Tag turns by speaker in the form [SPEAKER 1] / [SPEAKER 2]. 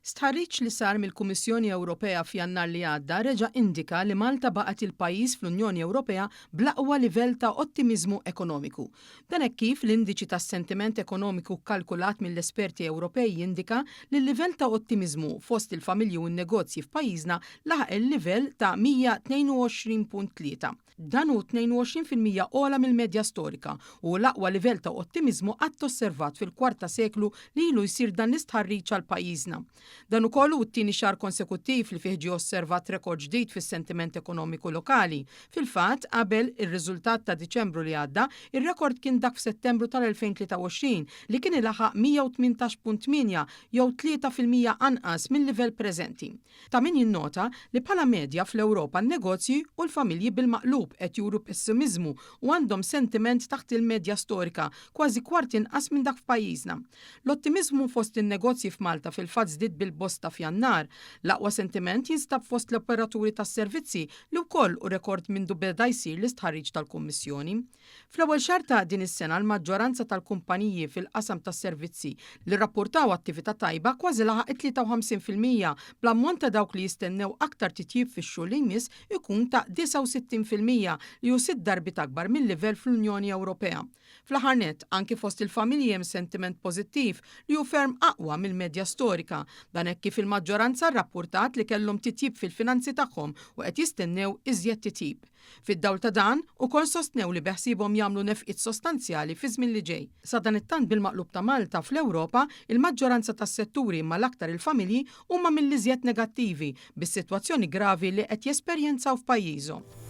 [SPEAKER 1] Stħarriġ li sar mill-Kummissjoni Ewropea f'Jannar li għadda reġa' indika li Malta baqgħet il-pajjiż fl-Unjoni Ewropea bl-aqwa livell ta' ottimiżmu ekonomiku. Dan hekk kif l-indiċi tas-sentiment ekonomiku kkalkulat mill-esperti Ewropej jindika li l-livell ta' ottimiżmu fost il-familji u n-negozji f'pajjiżna laħaq il-livell ta' 122.3. Dan hu 22% ogħla mill-medja storika u hu l-aqwa livell ta' ottimiżmu qatt osservat fil-kwart ta' seklu li ilu jsir dan l-istħarriġ għal pajjiżna. Dan ukoll hu t-tieni xahar konsekuttiv li fih ġie osservat rekord ġdid fis-sentiment ekonomiku lokali. Fil-fatt, qabel ir-riżultat ta' Diċembru li għadda, ir-rekord kien dak f'Settembru tal-2023 li kien ilaħaq 118.8 jew 3% anqas mil-livell preżenti. Ta' min jinnota li bħala medja fl-Ewropa n-negozji u l-familji bil-maqlub qed juru pessimiżmu u għandhom sentiment taħt il-medja storika, kważi kwart inqas minn dak f'pajjiżna. L-ottimiżmu fost in-negozji f'Malta fil-fatt żdied bil-bosta f'Jannar. L-aqwa sentiment jinstab fost l-operaturi tas-servizzi li wkoll hu rekord mindu beda jsir l-istħarriġ tal-Kummissjoni. Fl-ewwel xahar ta' din is-sena l-maġġoranza tal-kumpaniji fil-qasam tas-servizzi li rrappurtaw attività tajba kważi laħaq it-53%, bl-ammont ta' dawk li jistennew aktar titjib fix-xhur li jmiss ikun ta' 69% li hu sitt darbiet akbar mil-livell fl-Unjoni Ewropea. Fl-aħħar nett, anki fost il-familji hemm sentiment pożittiv li hu ferm aqwa mill-medja storika. Dan hekk kif il-maġġoranza rrappurtat li kellhom titjib fil-finanzi tagħhom u qed jistennew iżjed titjib. Fid-dawl ta' dan, ukoll sostnew li beħsiebhom jagħmlu nefqiet sostanzjali fiż-żmien li ġej. Sadanittant bil-maqlub ta' Malta, fl-Ewropa, il-maġġoranza tas-setturi imma l-aktar il-familji huma mill-iżjed negattivi bis-sitwazzjoni gravi li qed jesperjenzaw f'pajjiżhom.